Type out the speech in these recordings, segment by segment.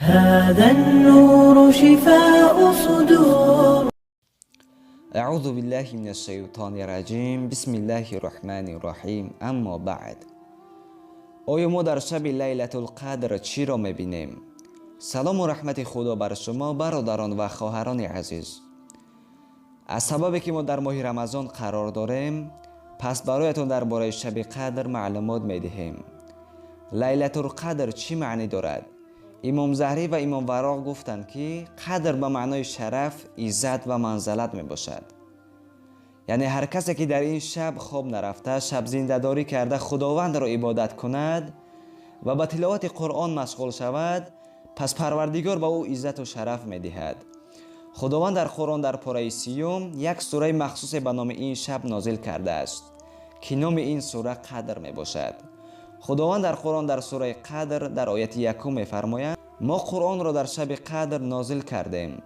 هذا النور شفاء صدور. أعوذ بالله من الشیطان الرجیم. بسم الله الرحمن الرحیم. اما بعد، оё мо дар шаби Лайлатулқадр чиро мебинем? Салому раҳмати Худо бар шумо, бародарон ва хоҳарони азиз. Аз сабабе ки мо дар моҳи Рамазон қарор дорем, пас бароятон дар бораи шаби қадр маълумот медиҳем. Лайлатулқадр чӣ маънӣ дорад? Имом Заҳрӣ ва имом Вароқ гуфтанд, ки қадр ба маънои шараф, иззат ва манзалат мебошад. Яъне ҳар касе ки дар ин шаб хоб нарафта, шабзиндадорӣ карда, Худовандро ибодат кунад ва ба тиловати Қуръон машғул шавад, пас Парвардигор ба ӯ иззату шараф медиҳад. Худованд дар Қуръон дар пораи 30-ум як сураи махсусе ба номи ин шаб нозил кардааст, ки номи ин сура Қадр мебошад. Худованд дар Қуръон дар сураи Қадр дар ояти 1 мефармояд: «Мо Қуръонро дар шаби Қадр нозил кардем».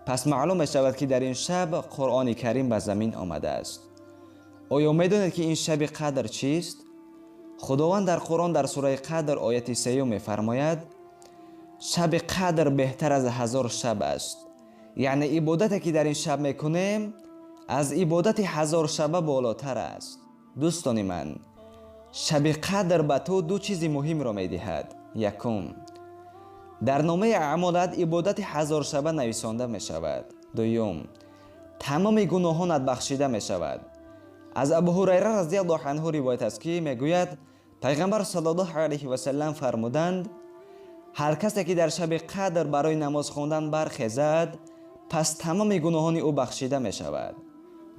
Пас маълум мешавад, ки дар ин шаб Қуръони Карим ба замин омадааст. Оё медонед, ки ин шаби Қадр чист? Худованд дар Қуръон дар сураи Қадр ояти 3 мефармояд: «Шаби Қадр беҳтар аз 1000 шаб аст». Яъне ибодате ки дар ин шаб мекунем, аз ибодати 1000 шаба болотар аст. Дӯстони ман, шаби Қадр ба ту ду чизи муҳимро медиҳад. Якум, дар номаи аъмолат ибодати 1000 шаба нависонда мешавад. Дуюм, тамоми гуноҳонат бахшида мешавад. Аз Абу Ҳурайра разиаллоҳу анҳу ривоят аст, ки мегӯяд: Пайғамбар саллаллоҳу алайҳи васалам фармуданд: «Ҳар касе ки дар шаби Қадр барои намоз хондан бархезад, пас тамоми гуноҳони ӯ бахшида мешавад».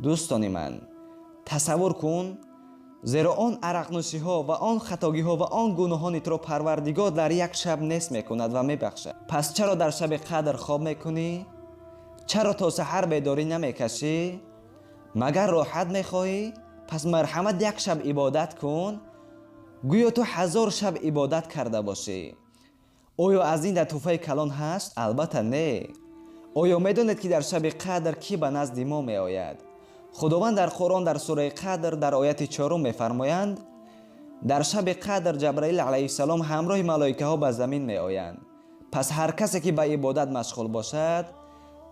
Дӯстони ман, тасаввур кун, зеро он арақнӯшиҳо ва он хатогиҳо ва он гуноҳони туро Парвардигор дар як шаб нест мекунад ва мебахшад. Пас чаро дар шаби Қадр хоб мекунӣ? Чаро то саҳар бедорӣ намекашӣ? Магар роҳат мехоҳӣ? Пас марҳамат, як шаб ибодат кун, гӯё ту 1000 шаб ибодат карда бошӣ. Оё аз ин дар тӯҳфаи калон ҳаст? Албатта, не. Оё медонед, ки дар шаби Қадр кӣ ба назди мо меояд? Худованд дар Қуръон дар сураи Қадр дар ояти 4 мефармоянд: «Дар шаби Қадр Ҷабраил алайҳиссалом ҳамроҳи малоикаҳо ба замин меоянд. Пас ҳар касе ки ба ибодат машғул бошад,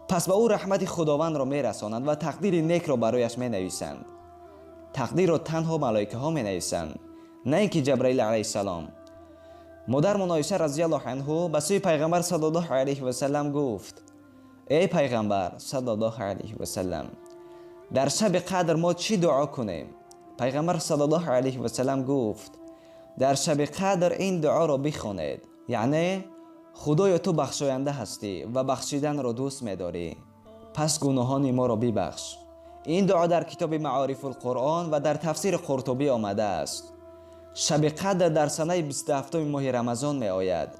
пас ба ӯ раҳмати Худовандро мерасонанд ва тақдири некро барояш менависанд». Тақдирро танҳо малоикаҳо менависанд, на ин ки Ҷабраил алайҳиссалом. Модармон Оиша разиаллоҳу анҳу ба сӯи Пайғамбар саллаллоҳу алайҳи васалам гуфт: «Эй Пайғамбар саллаллоҳу алайҳи васалам, дар шаби Қадр мо чӣ дуо кунем?» Пайғамбар саллаллоҳу алайҳи васалам гуфт: «Дар шаби Қадр ин дуоро бихонед, яъне: Худоё, ту бахшоянда ҳастӣ ва бахшиданро дӯст медорӣ, пас гуноҳони моро бибахш». Ин дуо дар китоби Маорифулқуръон ва дар тафсири Қуртубӣ омадааст. Шаби Қадр дар санаи 27-уми моҳи Рамазон меояд.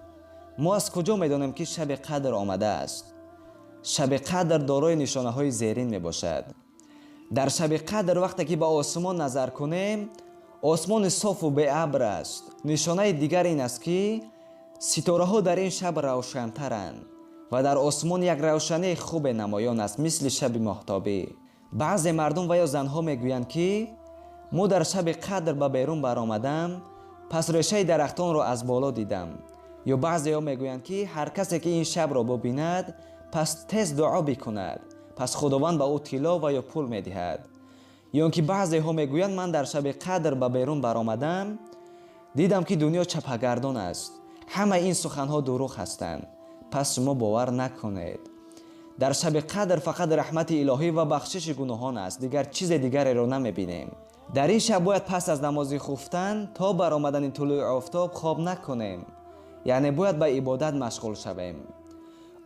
Мо аз куҷо медонем, ки шаби Қадр омадааст? Шаби Қадр дорои нишонаҳои зерин мебошад. Дар шаби Қадр вақте ки ба осмон назар кунем, осмони софу беабр аст. Нишонаи дигар ин аст, ки ситораҳо дар ин шаб равшантаранд ва дар осмон як равшании хубе намоён аст, мисли шаби моҳтобӣ. Баъзе мардум ва ё занҳо мегӯянд, ки мо дар шаби Қадр ба берун баромадам, пас решаи дарахтонро аз боло дидам. Ё баъзеҳо мегӯянд, ки ҳар касе ки ин шабро бубинад, пас тез дуо бикунад, пас Худованд ба ӯ тилло ва ё пул медиҳад. Ё ин ки баъзеҳо мегӯянд: «Ман дар шаби Қадр ба берун баромадам, дидам, ки дунё чапагардон аст». Ҳамаи ин суханҳо дурӯғ ҳастанд, пас шумо бовар накунед. Дар шаби Қадр фақат раҳмати илоҳӣ ва бахшиши гуноҳон аст, дигар чизе дигареро намебинем. Дар ин шаб бояд пас аз намози хуфтан то баромадани тулӯи офтоб хоб накунем, яъне бояд ба ибодат машғул шавем.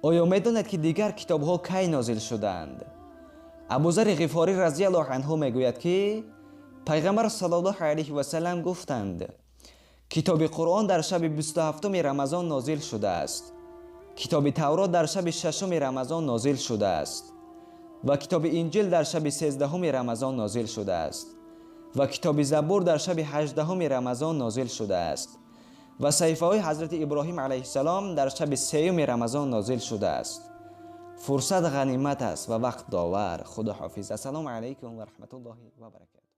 Оё медонед, ки дигар китобҳо кай нозил шуданд? Абузари Ғифорӣ разиаллоҳу анҳу мегӯяд, ки Пайғамбар саллаллоҳу алайҳи васалам гуфтанд: «Китоби Қуръон дар шаби 27-уми Рамазон нозил шудааст, китоби Таврот дар шаби 6-уми Рамазон нозил шудааст ва китоби Инҷил дар шаби 13-уми Рамазон нозил шудааст ва китоби Забур дар шаби 18-уми Рамазон нозил шудааст ва саҳифаҳои ҳазрати Иброҳим алайҳиссалом дар шаби 3-юми Рамазон нозил шудааст». Фурсат ғанимат аст ва вақт довар. Худо ҳофиз. Ассалому алайкум ва раҳматуллоҳи ва баракатуҳ.